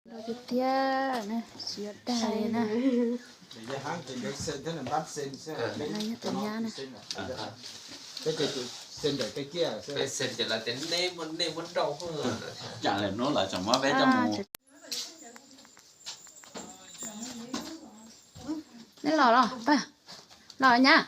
Tiag tiag na, tsis yuav dag li na. No yog tus nyab na. Neb los los, los nyab.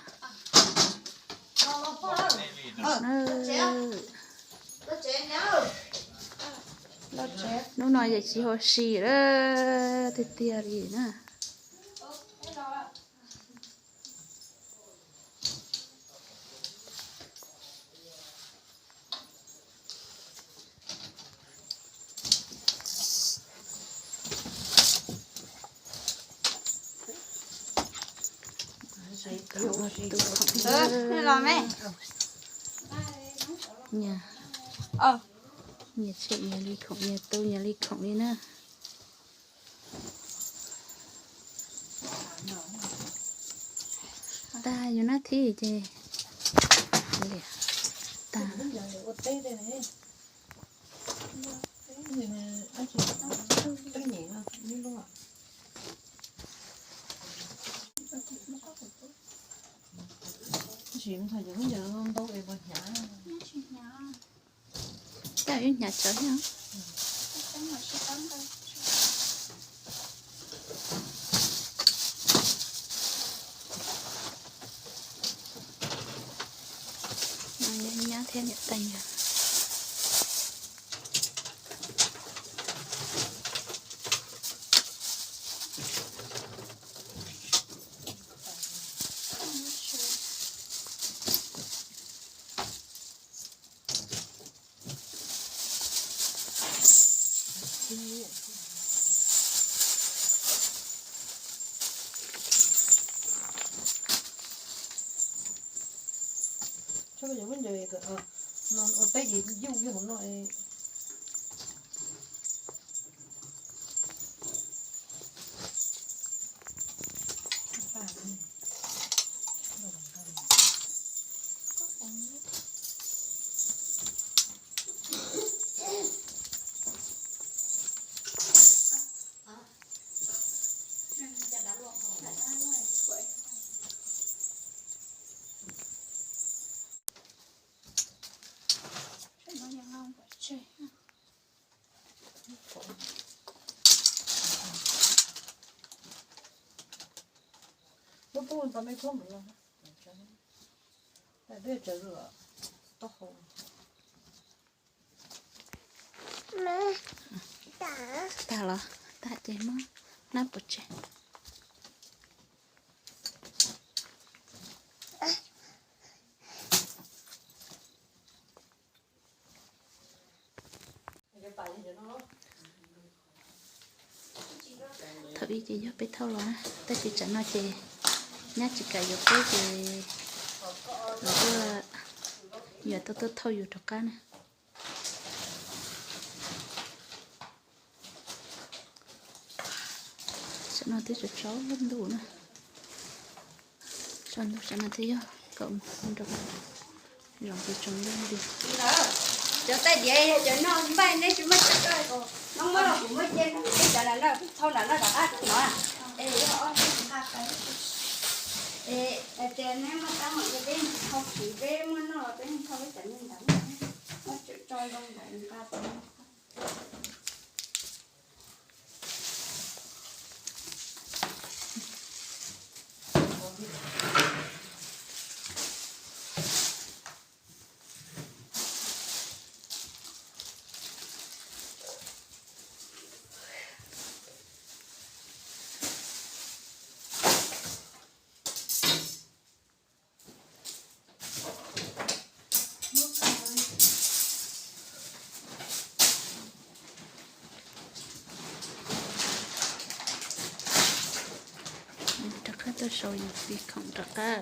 Hnub no yog tsis huam si lawm tiag tiag li na. Nyias tshem nyias li khoom, nyias tu nyias li khoom li na. Tag yus nab thib ces liam tag. Cas wb hnyav tsawv thiab. Nyab thiab niam tais yog. Ua teb ces yuj yog hauv no. Lub pub tau me pub mus los, twb tsaws lub taub hau. Tag los, tag ces muab hnab pov tseg. Thaum ub ces yog peb thauj los na, tab sis tsam no ces nyab tsis kam yuav peb ces lawv tuaj, yuav tuaj tuaj thauj yus rov qab na. Tsam no twb tsaus tsaus ntuj na. Tsaus ntuj tsam no twb yog kaum moos nrov, zoo li tsaus ntuj li. Cov tais diav yog cov noj npaij neb tsis muaj tsis tau, no muab los kuv muab cia, peb cov lam lawj thauj lam lawj rov qab rau no. Es tias neb muaj tab mam li peb thauj kiv, peb muaj noj los peb thauj peb cov me ntawd, muab tso zoo ntawd nqa tau. Rov qab tuaj sau yus tis khoom rov qab.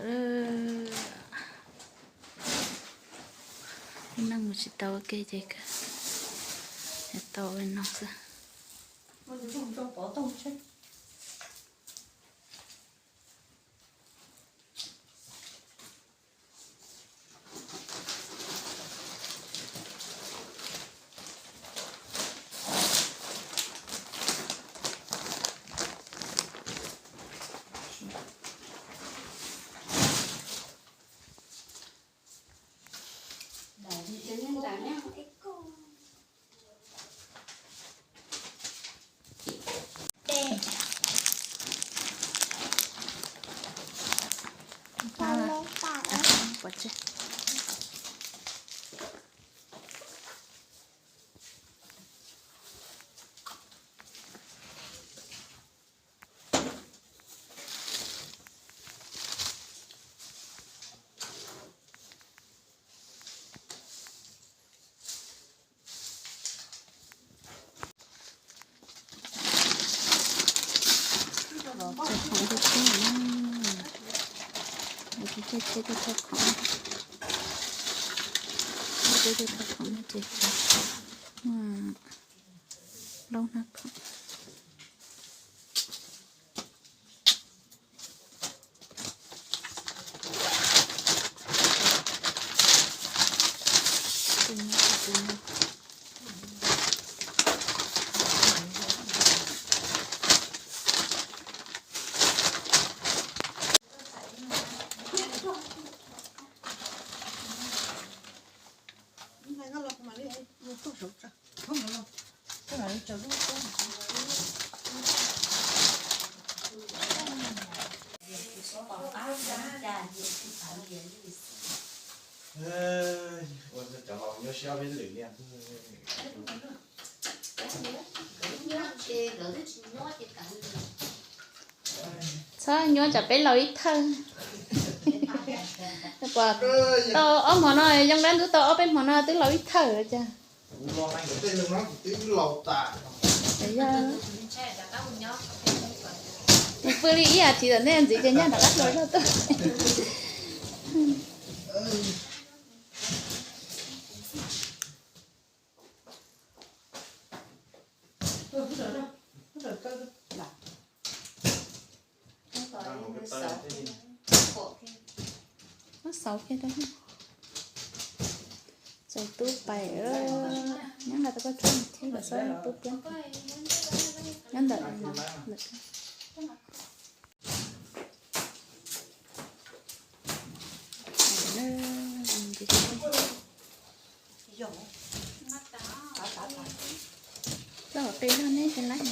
Neej mus tsis tau ua ke ces kawg tau ua no xwb. Tso khoom rau thiab na. Ces thiaj thau khoom, thiaj thau khoom no ces muaj plaub hnab khoom. Ua cov laus nyuaj siab peb lwm niaj. Txhob nyuaj tsam peb laus ib thawj. Puas tau ob hmo no, yoo dab ntub tau ob peb hmo no twb laus ib thawj cas. Yog pw li ib as thiv tom ntej ntxiv ces nyaj rov qab hluas zog tuaj. Muab xauv kiag rau. Txaus tub pais, nyob nqa tau koj tub thiab los xauv tub puab. Nyob ntawm lawm. Loj qi zog neb ces lawm.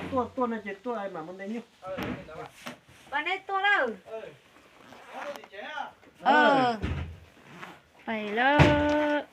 Tuaj, tuaj no ces tuaj mam mus nte nyuj. Pab neb tuaj lawm. Pais lawm.